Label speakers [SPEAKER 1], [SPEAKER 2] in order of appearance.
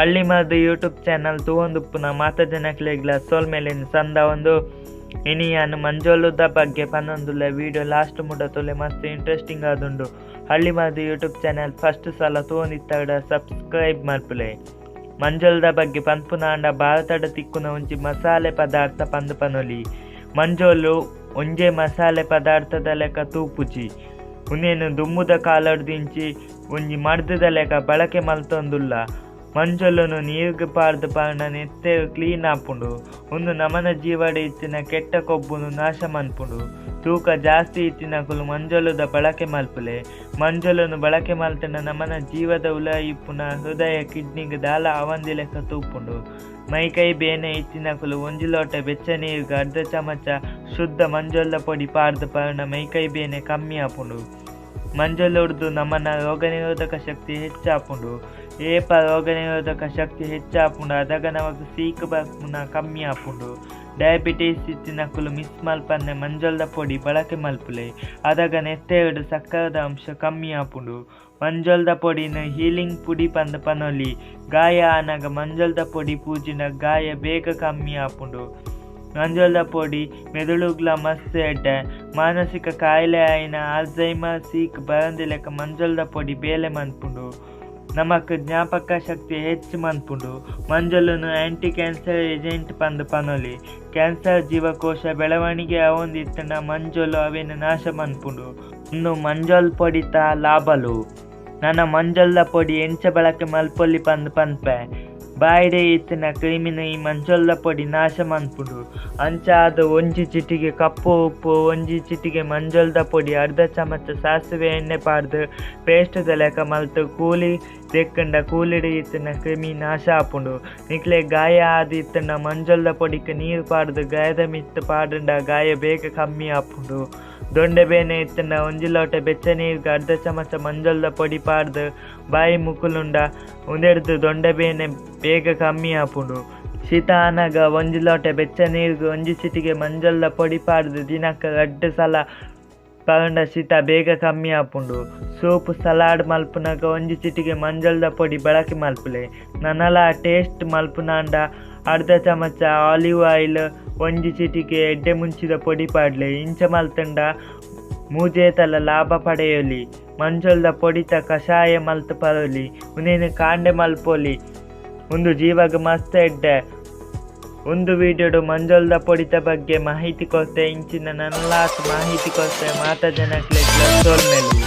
[SPEAKER 1] ಹಳ್ಳಿಮರ್ದ್ YouTube channel ತೂವೊಂದುಪ್ಪುನ ಮಾತ ಜನಕ್ಲೆಗ್ಲ ಸೊಲ್ಮೆಲೆನ್ ಸಂದಾವೊಂದು ಇನಿ ಯಾನ್ ಮಂಜೊಲುದ ಬಗ್ಗೆ ಪನೊಂದುಲ್ಲೆ. ವಿಡಿಯೋ ಲಾಸ್ಟ್ ಮುಟ ತೂಲೆ, ಮಸ್ತ್ ಇಂಟ್ರೆಸ್ಟಿಂಗ್ ಆದುಂಡು. ಹಳ್ಳಿಮರ್ದ್ ಯೂಟ್ಯೂಬ್ ಚಾನಲ್ ಫಸ್ಟ್ ಸಲ ತೂವೊಂದಿತ್ತಡ ಸಬ್ಸ್ಕ್ರೈಬ್ ಮಲ್ಪುಲೆ. ಮಂಜೊಲ್ದ ಬಗ್ಗೆ ಪನ್ಪುನಾಂಡ ಭಾರತಡ್ ತಿಕ್ಕುನ ಒಂಜಿ ಮಸಾಲೆ ಪದಾರ್ಥ ಪಂದ್ ಪನೊಲಿ. ಮಂಜೊಲು ಒಂಜೇ ಮಸಾಲೆ ಪದಾರ್ಥದ ಲೆಕ ತೂಪುಜಿ. ಉಂದೆನ್ ದುಂಬುದ ಕಾಲೊಡ್ದಿಂಚಿ ಒಂಜಿ ಮರ್ದ್ ದ ಲೆಕ ಬಳಕೆ ಮಲ್ತೊಂದುಲ್ಲ. ಮಂಜೊಲುನು ನೀರ್ಗ್ ಪಾಡ್ದ್ ಪರ್ಂಡ ನೆತ್ತೆರ್ ಕ್ಲೀನ್ ಆಪುಂಡು. ಉಂದು ನಮನ ಜೀವಡ್ ಇತ್ತಿನ ಕೆಟ್ಟ ಕೊಬ್ಬುನು ನಾಶ ಮನ್ಪುಂಡು. ತೂಕ ಜಾಸ್ತಿ ಇತ್ತಿನಕುಲು ಮಂಜೊಲುದ ಬಳಕೆ ಮಲ್ಪುಲೆ. ಮಂಜೊಲುನು ಬಳಕೆ ಮಲ್ತ್ಂಡ ನಮನ ಜೀವದ ಉಲಾಯಿ ಇಪ್ಪುನ ಹೃದಯ ಕಿಡ್ನಿಗ್ ದಾಲ ಆವಂದಿಲೆಕ ತೂಪುಂಡು. ಮೈ ಕೈ ಬೇನೆ ಇತ್ತಿನಕುಲು ಒಂಜಿ ಲೋಟೆ ಬೆಚ್ಚ ನೀರ್ಗ್ ಅರ್ಧ ಚಮಚ ಶುದ್ಧ ಮಂಜೊಲ್ದ ಪೊಡಿ ಪಾಡ್ದ್ ಪರ್ಂಡ ಮೈ ಕೈ ಬೇನೆ ಕಮ್ಮಿ ಆಪುಂಡು. ಮಂಜೊಲುರ್ದು ನಮನ ರೋಗ ನಿರೋಧಕ ಶಕ್ತಿ ಹೆಚ್ಚಾಪುಂಡು. ಏಪ ರೋಗ ನಿರೋಧಕ ಶಕ್ತಿ ಹೆಚ್ಚಾಪುಂಡು ಅದಗ ನಮಕ್ ಸೀಕ್ ಬರ್ಪುನ ಕಮ್ಮಿ ಆಪುಂಡು. ಡಯಾಬಿಟೀಸ್ ಇತ್ತಿನಕುಲು ಮಿಸ್ ಮಲ್ಪಂದೆ ಮಂಜೊಲ್ದ ಪೊಡಿ ಬಳಕೆ ಮಲ್ಪುಲೆ. ಅದಗ ನೆತ್ತೆರ್ಡ್ ಸಕ್ಕರೆದ ಅಂಶ ಕಮ್ಮಿ ಆಪುಂಡು. ಮಂಜೊಲ್ದ ಪೊಡಿನ್ ಹೀಲಿಂಗ್ ಪುಡಿ ಪಂದ್ ಪನೊಲಿ. ಗಾಯ ಆನಗ ಮಂಜೊಲ್ದ ಪೊಡಿ ಪೂಜಿಂಡ ಗಾಯ ಬೇಗ ಕಮ್ಮಿ ಆಪುಂಡು. ಮಂಜೊಲ್ದ ಪೊಡಿ ಮೆದುಳುಗ್ಲ ಮಸ್ತ್ ಎಡ್ಡೆ. ಮಾನಸಿಕ ಕಾಯಿಲೆ ಆಯಿನ ಆಲ್ಝೈಮರ್ ಸೀಕ್ ಬರಂದಿಲೆಕ ಮಂಜೊಲ್ದ ಪೊಡಿ ಬೇಲೆ ಮನ್ಪುಂಡು. ನಮಕ್ ಜ್ಞಾಪಕ ಶಕ್ತಿ ಹೆಚ್ಚ್ ಮನ್ಪುಂಡು. ಮಂಜೊಲುನು ಆಂಟಿ ಕ್ಯಾನ್ಸರ್ ಏಜೆಂಟ್ ಪಂದ್ ಪನೊಲಿ. ಕ್ಯಾನ್ಸರ್ ಜೀವಕೋಶ ಬೆಳವಣಿಗೆ ಆವೊಂದಿತ್ತ್ಂಡ ಮಂಜೊಲು ಅವೆನ್ ನಾಶ ಮನ್ಪುಂಡು. ಉಂದು ಮಂಜೊಲ್ ಪೊಡಿತ ಲಾಭಲು. ನನ ಮಂಜೊಲ್ದ ಪೊಡಿ ಎಂಚ ಬಳಕೆ ಮಲ್ಪೊಲಿ ಪಂದ್ ಪನ್ಪೆ. ಬಾಯಿಡೇ ಇತ್ತಿನ ಕ್ರಿಮಿನ್ ಈ ಮಂಜೊಲ್ದ ಪೊಡಿ ನಾಶ ಮನ್ಪುಂಡು. ಅಂಚಾದ್ ಒಂಜಿ ಚಿಟಿಕೆ ಕಪ್ಪು ಉಪ್ಪು, ಒಂಜಿ ಚಿಟಿಕೆ ಮಂಜೊಲ್ದ ಪೊಡಿ, ಅರ್ಧ ಚಮಚ ಸಾಸಿವೆ ಎಣ್ಣೆ ಪಾಡ್ದ್ ಪೇಸ್ಟ್ ದ ಲೆಕ ಮಲ್ತ್ ಕೂಲಿ ದೆಕ್ಕ್ಂಡ ಕೂಲಿಡ್ ಇತ್ತಿನ ಕ್ರಿಮಿ ನಾಶ ಆಪುಂಡು. ನಿಕ್ಲೆಗ್ ಗಾಯ ಆದ್ ಇತ್ತ್ಂಡ ಮಂಜೊಲ್ದ ಪೊಡಿಕ್ ನೀರ್ ಪಾಡ್ದ್ ಗಾಯದ ಮಿತ್ತ್ ಪಾಡ್ಂಡ ಗಾಯ ಬೇಗ ಕಮ್ಮಿ ಆಪುಂಡು. ದೊಂಡೆ ಬೇನೆ ಇತ್ತ್ಂಡ ಒಂಜಿ ಲೋಟೆ ಬೆಚ್ಚ ನೀರ್ಗ್ ಅರ್ಧ ಚಮಚ ಮಂಜೊಲ್ದ ಪೊಡಿ ಪಾಡ್ದ್ ಬಾಯಿ ಮುಕುಲುಂಡ ಉಂದೆಡ್ದ್ ದೊಂಡೆ ಬೇನೆ ಬೇಗ ಕಮ್ಮಿ ಆಪುಂಡು. ಶೀತ ಆನಗ ಒಂಜಿ ಲೋಟೆ ಬೆಚ್ಚ ನೀರ್ಗ್ ಒಂಜಿ ಚಿಟಿಕೆ ಮಂಜೊಲ್ದ ಪೊಡಿ ಪಾಡ್ದ್ ದಿನಕ್ ರಡ್ಡ್ ಸಲ ಪರ್ಂಡ ಶೀತ ಬೇಗ ಕಮ್ಮಿ ಆಪುಂಡು. ಸೂಪ್ ಸಲಾಡ್ ಮಲ್ಪುನಗ ಒಂಜಿ ಚಿಟಿಕೆ ಮಂಜೊಲ್ದ ಪೊಡಿ ಬಳಕೆ ಮಲ್ಪುಲೆ. ನನಲ ಟೇಸ್ಟ್ ಮಲ್ಪುನಾಂಡ ಅರ್ಧ ಚಮಚ ಆಲಿವ್ ಆಯಿಲ್, ಒಂಜಿ ಚಿಟಿಕೆ ಎಡ್ಡೆ ಮುಂಚಿದ ಪೊಡಿ ಪಾಡ್ಲೆ. ಇಂಚ ಮಲ್ತ್ಂಡ ಮೂಜೇತಲ ಲಾಭ ಪಡೆಯೊಲಿ. ಮಂಜೊಲ್ದ ಪೊಡಿತ ಕಷಾಯ ಮಲ್ತ್ ಪರೊಲಿ. ಉಂದೆನ್ ಕಾಂಡೆ ಮಲ್ಪೊಲಿ. ಉಂದು ಜೀವಗ್ ಮಸ್ತ್ ಎಡ್ಡೆ. ಉಂದು ವಿಡಿಯೋಡು ಮಂಜೊಲ್ದ ಪೊಡಿತ ಬಗ್ಗೆ ಮಾಹಿತಿ ಕೊರ್ತೆ. ಇಂಚಿನ ನನಲಾತ್ ಮಾಹಿತಿ ಕೊರ್ತೆ. ಮಾತ ಜನಕ್ಲೆಗ್ಲ ಸೊಲ್ಮೆಲು.